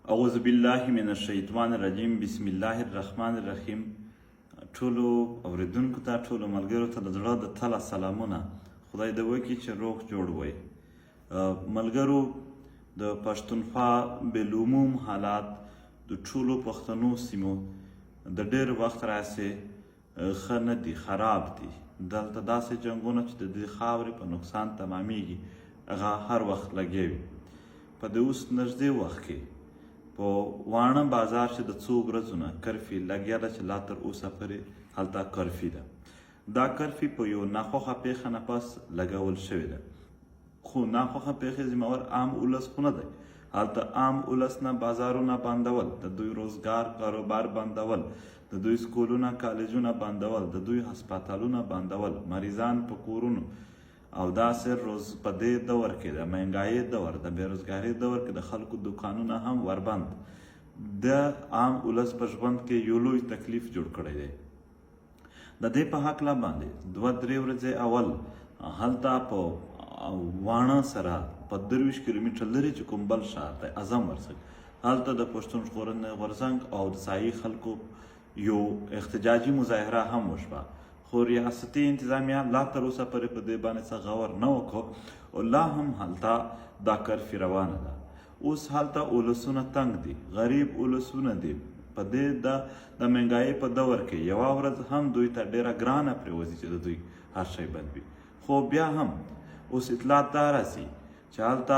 اعوذ بالله من الشیطان الرجیم، بسم الله الرحمن الرحیم. ټولو اوریدونکو ته، ټولو ملګرو ته د زړه د تله سلامونه. خدای دې وکړي چې روغ جوړ وئ. ملګرو، د پښتونخوا بالعموم حالات، د ټولو پښتنو سیمو د ډېر وخت راهیسې ښه نه دي، خراب دي. دلته داسې جنګونه چې د دې خاورې په نقصان تمامیږي، هغه هر وخت لګیا وي. په دې اوس نږدې وخت کې په واڼه بازار چې د څو ورځو نه کرفي لګیا ده، چې لا تر اوسه پورې هلته کرفي ده. دا کرفي په یو ناخوښه پیښه نه پس لګول شوې ده، خو ناخوښه پیښې ذمه عام ولس خو نه دی. هلته عام ولس نه بازارونه بندول، د دوی روزګار کاروبار بندول، د دوی سکولونه کالجونه بندول، د دوی هسپتالونه بندول، مریضان په کورونو او داسې روز په دې دور کې، د مهنګایۍ دور، د بېروزګارۍ دور کې د خلکو دکانونه هم وربند، د عام ولس په ژوند کې یو لوی تکلیف جوړ کړی دی. د دې په هکله باندې 2-3 ورځې اول هلته په واڼه سره په 23 کیلومتره لرې چې کوم بل ښار دی، اعظم ورسک، هلته د پښتون ژغورنې غورځنګ او د ځایي خلکو یو احتجاجي مظاهره هم وشوه، خو ریاستي انتظامیه لا تر اوسه پورې په دې باندې څه غور نه وکړو او لا هم هلته دا کرفي روانه ده. اوس هلته ولسونه تنګ دي، غریب ولسونه دي. په دې د مهنګایۍ په دور کې یوه ورځ هم دوی ته ډېره ګرانه پرېوځي چې د دوی هر شی بند وي. خو بیا هم اوس اطلاعات دا راځي چې هلته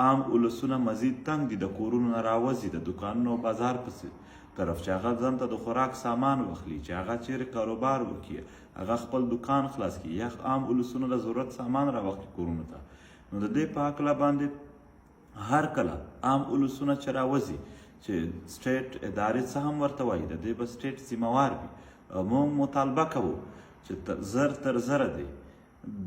عام ولسونه مزید تنګ دي، د کورونو نه راوځي د دوکانونو او بازار پسې طرف چې هغه ځان ته د خوراک سامان واخلي، چې هغه چیرې کاروبار وکړي، هغه خپل دوکان خلاص کړي یا عام ولسونه د ضرورت سامان راواخلي کورونو ته. نو د دې په هکله باندې هر کله عام ولسونه چې راوځي، چې سټیټ ادارې څه هم ورته وایي، د دې به سټیټ ذمهوار وي. موږ مطالبه کوو چې زر تر زره دی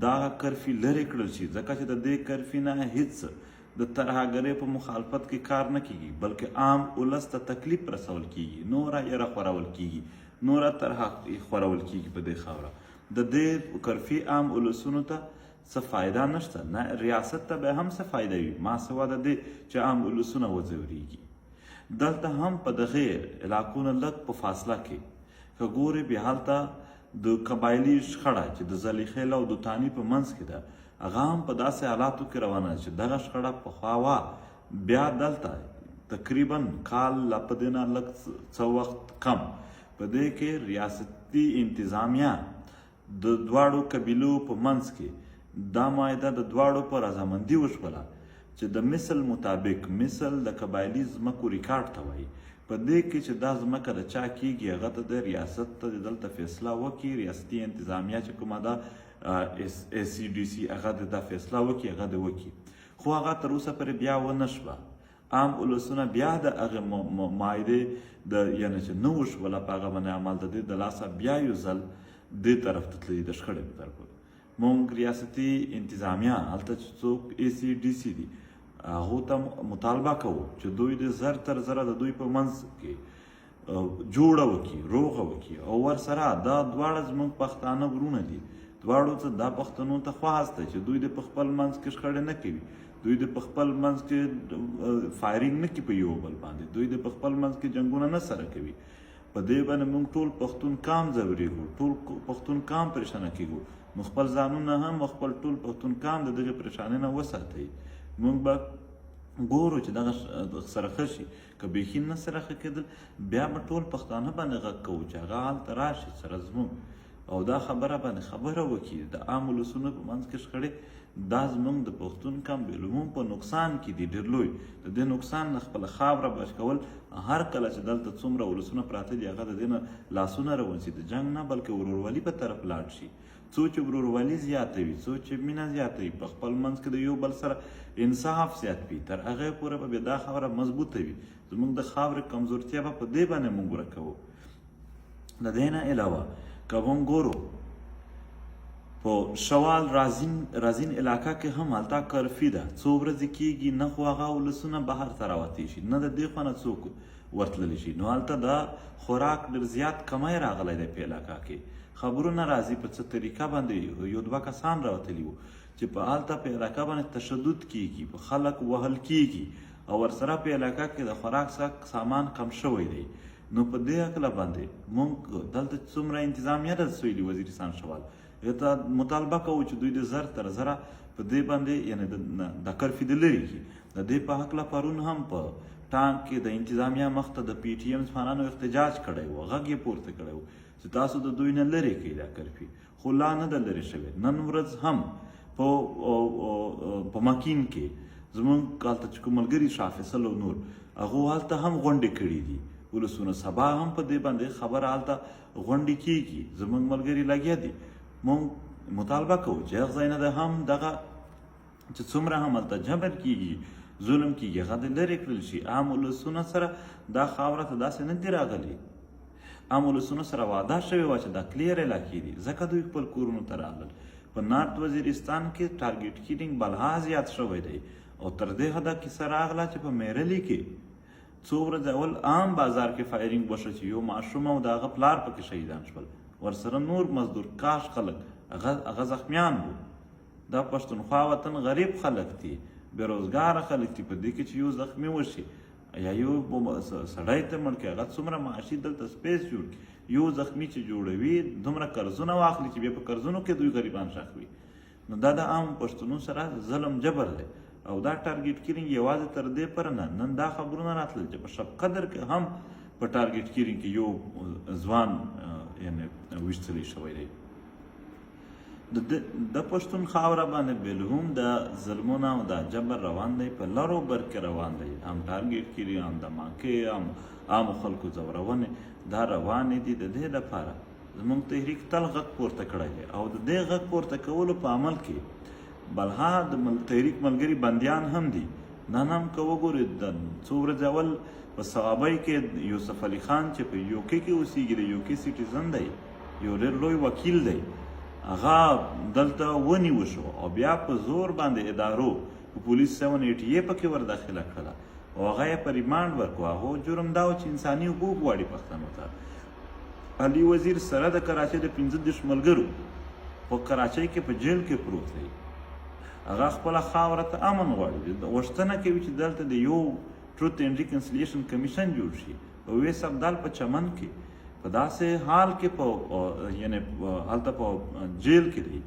دا کرفي لرې کړل شي، ځکه چې د دې کرفي نه هیڅ د ترهګرۍ په مخالفت کې کار نه کیږي، بلکې عام ولس ته تکلیف رسول کیږي، نوره یره خورول کیږي، نوره ترهه خورول کیږي په دې خاوره. د دې کرفي عام ولسونو ته څه فایده نشته، نه ریاست ته به هم څه فایده وي، ما سوا د دې چې عام ولسونه وځورېږي. دلته هم په دغې علاقو نه لږ په فاصله کې که ګورې، بیا هلته د قبایلي شخړه چې د زلیخیل او د تاني په منځ کې ده، هغه هم په داسې حالاتو کې روانه ده چې دغه شخړه پخوا وه. بیا دلته تقریبا کال لا په دې نه لږ څه وخت کم په دې کې ریاستي انتظامیه د دواړو قبیلو په منځ کې دا معاهده د دواړو په رضامندي وشوله چې د مثل مطابق، مثل د قبایلي ځمکو ریکارډ ته وایي، په دې کې چې دا ځمکه د چا کیږي، هغه ته د ریاست ته د دلته فیصله وکړي. ریاستي انتظامیه چې کومه ده، ای سي ډي سي، هغه د دا فیصله وکړي، هغه د وکړي، خو هغه تر اوسه پورې بیا ونه شوه. عام ولسونه بیا د هغې معاهدې د یعنې چې نه وشوله په هغه باندې عمل، د دې د لاسه بیا یو ځل دې طرف ته تللي، د شخړې په طرف. مونږ ریاستي انتظامیه، هلته چې څوک ای سي ډي سي دي، هغو ته مطالبه کوو چې دوی د زر تر زره د دوی په منځ کې جوړه وکړي، روغه وکړي او ورسره دا دواړه زموږ پښتانه وروڼه دي، دواړو ته دا پښتنو ته خواست دی چې دوی د په خپل منځ کې شخړې نه کوي، دوی د په خپل منځ کې فایرینګ نه کوي په یو بل باندې، دوی د په خپل منځ کې جنګونه نه سره کوي. په دې باندې موږ ټول پښتون کام ځورېږو، ټول پښتون کام پریشانه کېږو. نو خپل ځانونه هم او خپل ټول پښتون کام د دغې پریشانۍ نه وساتئ. موږ به ګورو چې دغه سره ښه شي. که بیخي نه سره ښه کېدل، بیا به ټول پښتانه باندې غږ کوو چې هغه هلته راشي سره زموږ او دا خبره باندې خبره وکړي. د عام ولسونو په منځ کې شخړې دا زموږ د پښتون کم بالعموم په نقصان کې دي ډېر لوی. د دې نقصان نه خپله خاوره بچ کول، هر کله چې دلته څومره ولسونه پراته دي، هغه د دې نه لاسونه راونیسي، د جنګ نه بلکې ورورولي په طرف لاړ شي. څو چې ورورولي زیاته وي، څو چې مینه زیاته وي، په خپل منځ کې د یو بل سره انصاف زیات وي، تر هغې پورې به بیا دا خاوره مضبوطه وي. زموږ د خاورې کمزورتیا به په دې باندې موږ ورکوو. د دې نه علاوه که موږ ګورو په شوال رازین علاقه کې هم هلته کرفي ده، څو ورځې کېږي، نه خو هغه ولسونه بهر ته راوتی شي، نه د دې خوا نه څوک ورتللی شي. نو هلته د خوراک ډېر زیات کمی راغلی دی په علاقه کې. خبرونه راځي په څه طریقه باندې یو دوه کسان راوتلي وو چې په هلته په علاقه باندې تشدد کیږي، په خلک وهل کیږي. او ورسره په علاقه کې د خوراک څښاک سامان کم شوی دی. نو په دې هکله باندې مونږ دلته څومره انتظامیه ده د سویلي وزیرستان شمال ته مطالبه کوو چې دوی د زر تر زره په دې باندې یعنی د کرفي د لرې کړي. د دې په هکله پرون هم په ټانک کې د انتظامیه مخته د پي ټي ایم ځوانانو احتجاج کړی و، غږ یې پورته کړی و چې تاسو د دوی نه لرې کړئ دا کرفي، خو لا نه ده لرې شوې. نن ورځ هم په مکین کې زمونږ هلته چې کوم ملګري شاه فیصل او نور هغو هلته هم غونډې کړې دي ولسونه، سبا هم په دې باندې خبره هلته غونډې کیږي، زمونږ ملګري لګیا دي. مونږ مطالبه کوو چې هغه ځای نه ده هم دغه چې څومره هم هلته جبر کیږي، ظلم کیږي، هغه دې لرې کړل شي. عام ولسونه سره دا خاوره ته داسې نه دي راغلي، عام ولسونو سره وعده شوې وه چې دا clear علاقې دي، ځکه دوی خپل کورونو ته راغلل. په نارت وزیرستان کې target killing بلها زیات شوی دی او تر دې حده کیسه راغله چې په میرلي کې څو ورځې اول عام بازار کې firing وشو چې یو ماشوم او د هغه پلار پکې شهیدان شول، ورسره نور مزدور کاش خلک هغه زخمیان وو. دا پښتونخوا وطن غریب خلک دي، بې روزګاره خلک دي، په دې کې چې یو زخمی وشي یا یو سړی ته مړ کړي هغه څومره معاشي دلته space جوړ کړي، یو زخمی چې جوړوي دومره قرضونه واخلي چې بیا په قرضونو کې دوی غریبان ښخوي. نو دا د عام پښتنو سره ظلم جبر دی او دا target killing یوازې تر دې پر نه. نن دا خبرونه راتلل چې په شب قدر کې هم په target killing کې یو ځوان یعنی ویشتلی شوی دی. د پښتون خاوره باندې بلهم د ظلمونه او د جبر روان دی، په لرو بر کې روان دی، هم target killing، هم دماکې، هم عامو خلکو ځورونې دا روانې دي. د دې لپاره زمونږ تحریک تل غږ پورته کړی دی او د دې غږ پورته کولو په عمل کې بلها د تحریک ملګري بندیان هم دي. نن هم که وګورئ د څو ورځې اول په صوابۍ کې یوسف علي خان چې په یوکې کې اوسیږي، د یوکې citizen دی، یو ډېر لوی وکیل دی، هغه دلته ونیو شو او بیا په زور باندې ادارو په پولیس 788 پکې ور داخله کړله او هغه یې په remand ورکړو. هغه جرم دا و چې انساني حقوق غواړي پښتنو ته. علي وزیر سره د کراچۍ د 35 ملګرو په کراچۍ کې په جیل کې پروت دی، هغه خپله خاوره ته امن غواړي، غوښتنه کوي چې دلته د یو Truth and Reconciliation Commission جوړ شي. اویس ابدال په چمن کې په داسې حال کې په یعنی هلته په جیل کې دی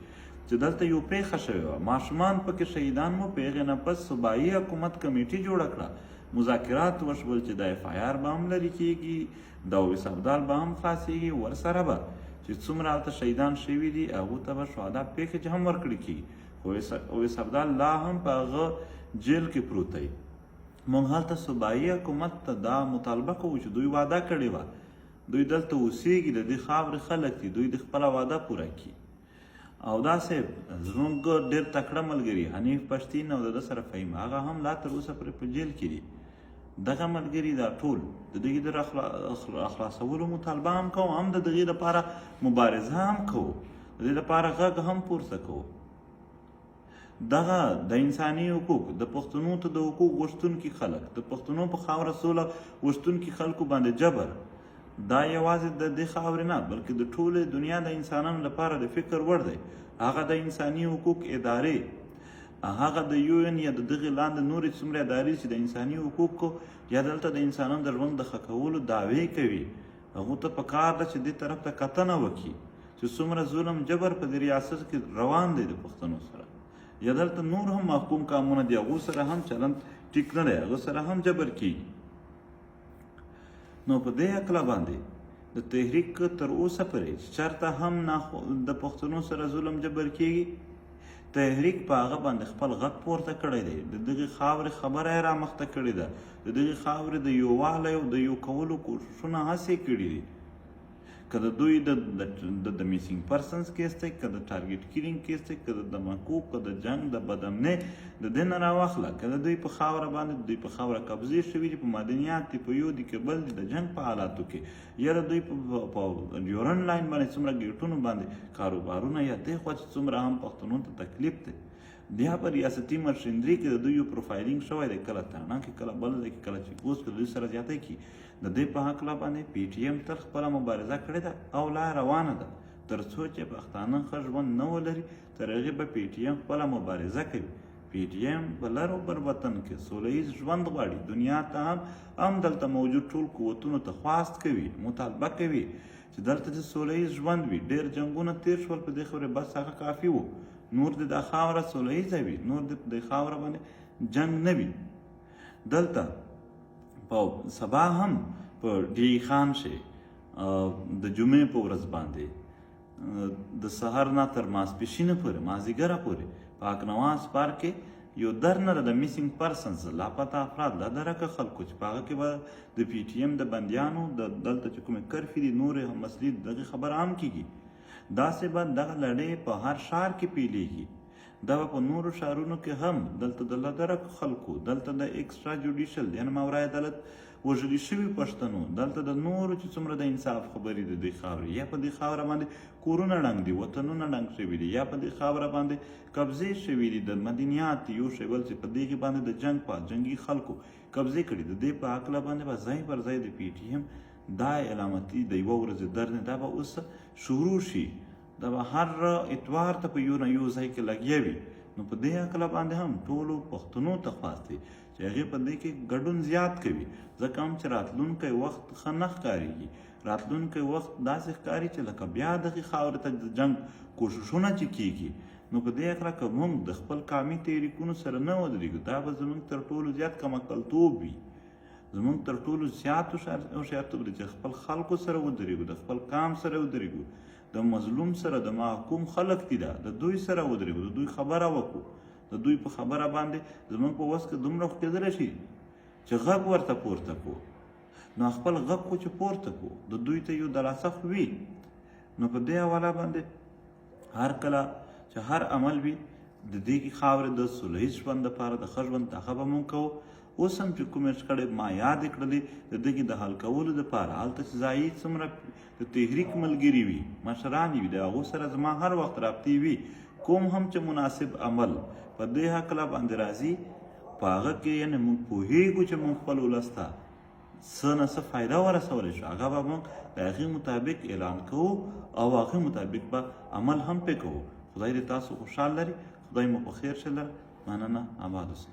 چې دلته یو پېښه شوې وه، ماشومان پکې شهیدان مو، په هغې نه پس صوبایي حکومت کمیټي جوړه کړه، مذاکرات وشول چې د اف آی آر به هم لرې کېږي، د اویس ابدال به هم خلاصېږي، ورسره به چې څومره هلته شهیدان شوي دي هغو ته به شهدا package هم ورکړل کېږي. خو اویس ابدال لا هم په هغه جیل کې پروت دی. موږ هلته صوبایي حکومت ته دا مطالبه کوو چې دوی وعده کړې وه، دوی دلته اوسېږي، د دې خاورې خلک دي، دوی د خپله وعده پوره کړي. او داسې زموږ ډېر تکړه ملګري حنیف پښتین او د ده سره فهیم هغه هم لا تر اوسه پورې په جیل کې دي. دغه ملګري دا ټول د دغې د راخلاصولو مطالبه هم کوو، هم د دغې لپاره مبارزه هم کوو، د دې لپاره غږ هم پورته کوو. دغه د انساني حقوق، د پښتنو ته د حقوق غوښتونکي خلک، د پښتنو په خاوره سوله غوښتونکي خلکو باندې جبر، دا یوازې د دې خاورې نه بلکې د ټولې دنیا د انسانانو لپاره د فکر وړ دی. هغه د انساني حقوق ادارې، هغه د یو ان یا د دغې لاندې نورې څومره ادارې چې د انساني حقوقو یا دلته د انسانانو د ژوند د ښه کولو دعوې کوي، هغو ته پکار ده چې دې طرف ته کتنه وکړي چې څومره ظلم جبر په دې ریاست کې روان دی د پښتنو سره، یا دلته نور هم محکوم قامونه دي هغو سره هم چلند ټیک نه دی، هغو سره هم جبر کیږي. نو په دې هکله باندې د تحریک تر اوسه پورې چې چېرته هم د پښتنو سره ظلم جبر کیږي، تحریک په هغه باندې خپل غږ پورته کړی دی، د دغې خاورې خبره یې رامخته کړې ده، د دغې خاورې د یووالی او د یو کولو کوښښونه هڅې کړي دي. که د دوی د missing persons case دی، که د target killing case دی، که د دمکو، که د جنګ د بدامنۍ د دې نه راواخله، که د دوی په خاوره باندې د دوی په خاوره قبضې شوي دي، په معدنیات دي، په یو دي که بل دي، د جنګ په حالاتو کې یا د دوی په ډیورنډ لاین باندې څومره ګیټونو باندې کاروبارونه یا دې خوا چې څومره هم پښتنو ته تکلیف دی، بیا په ریاستي مشینري کې د دوی یو profiling شوی دی، کله تاڼه کې، کله بل ځای کې، کله چې اوس که دوی سره زیاتی کړي. د دې په هکله باندې پي ټي ایم تل خپله مبارزه کړې ده او لا روانه ده، تر څو چې پښتانه ښه ژوند نه ولري تر هغې به پي ټي ایم خپله مبارزه کوي. پي ټي ایم په لر او بر وطن کې سوله ییز ژوند غواړي. دنیا ته هم هم دلته موجود ټول قوتونو ته خواست کوي، مطالبه کوي چې دلته چې سوله ییز ژوند وي. ډېر جنګونه تیر شول په دې خبرې، بس هغه کافي وو. نور دې دا خاوره سوله ییزه وي، نور دې په دې خاوره باندې جنګ نه وي. دلته په سبا هم په ډي خان شي د جمعې په ورځ باندې د سهار نه تر ماسپښینه پورې، مازیګره پورې، په حق نواز پارک کې یو درنه ده د میسینګ پرسنز، لاپته افراد، لا درکه خلکو، چې په هغه کې به د پي ټي ایم د بندیانو د دلته چې کومې کرفې دي، نورې هم مسلې، دغې خبره هم کېږي. داسې به دغه لړۍ په هر ښار کې پیلېږي. دا به په نورو ښارونو کې هم دلته د لادرکو خلکو، دلته د ایکسټرا جوډیشل یعنې ماورای عدالت وژلي شوي پښتنو، دلته د نورو چې څومره د انصاف خبرې د دې خاورې، یا په دې خاوره باندې کورونه ړنګ دي، وطنونه ړنګ شوي دي، یا په دې خاوره باندې قبضې شوي دي، د مدنیات یو شی بل چې په دې کې باندې د جنګ په جنګي خلکو قبضې کړي، د دې په هکله باندې به ځای پر ځای د پي ټي ایم دا علامتي د یوه ورځې درنې دا به اوس شروع شي. دا به هر اتوار ته په یو نه یو ځای کې لګیا وي. نو په دې هکله باندې هم ټولو پښتنو ته خواست دی چې هغې په دې کې ګډون زیات کوي، ځکه هم چې راتلونکی وخت ښه نه ښکارېږي. راتلونکی وخت داسې ښکاري چې لکه بیا دغې خاورې ته د جنګ کوششونه چې کیږي. نو په دې هکله که موږ د خپل قامي تحریکونو سره نه ودرېږو، دا به زموږ تر ټولو زیات کمعقلتوب وي. زموږ تر ټولو زیات هوښیارتوب دی چې خپل خلکو سره ودرېږو، د خپل قام سره ودرېږو، د مظلوم سره، د محکوم خلک دي دا، د دوی سره ودرېږو، د دوی خبره وکړو. د دوی په خبره باندې زموږ په وس کې دومره خو کېدلی شي چې غږ ورته پورته کړو. نو خپل غږ خو چې پورته کړو، د دوی ته یو دلاسه خو وي. نو په دې حواله باندې هر کله چې هر عمل وي د دې خاورې د سوله ییز ژوند دپاره، د ښه ژوند، هغه به مونږ کوو. اوس هم چې کومې شخړې ما یادې کړلې، د دغې د حل کولو دپاره هلته چې ځایي څومره د تحریک ملګري وي، مشران وي، د هغو سره زما هر وخت رابطې وي. کوم هم چې مناسب عمل په دې هکله باندې راځي، په هغه کې یعنې موږ پوهېږو چې موږ خپل ولس ته څه نه څه فایده ورسولی شو، هغه به موږ د هغې مطابق اعلان کوو او هغې مطابق به عمل هم پرې کوو. خدای دې تاسو خوشحال لري. خدای مو په خیر شه لره. مننه، آباد اوسئ.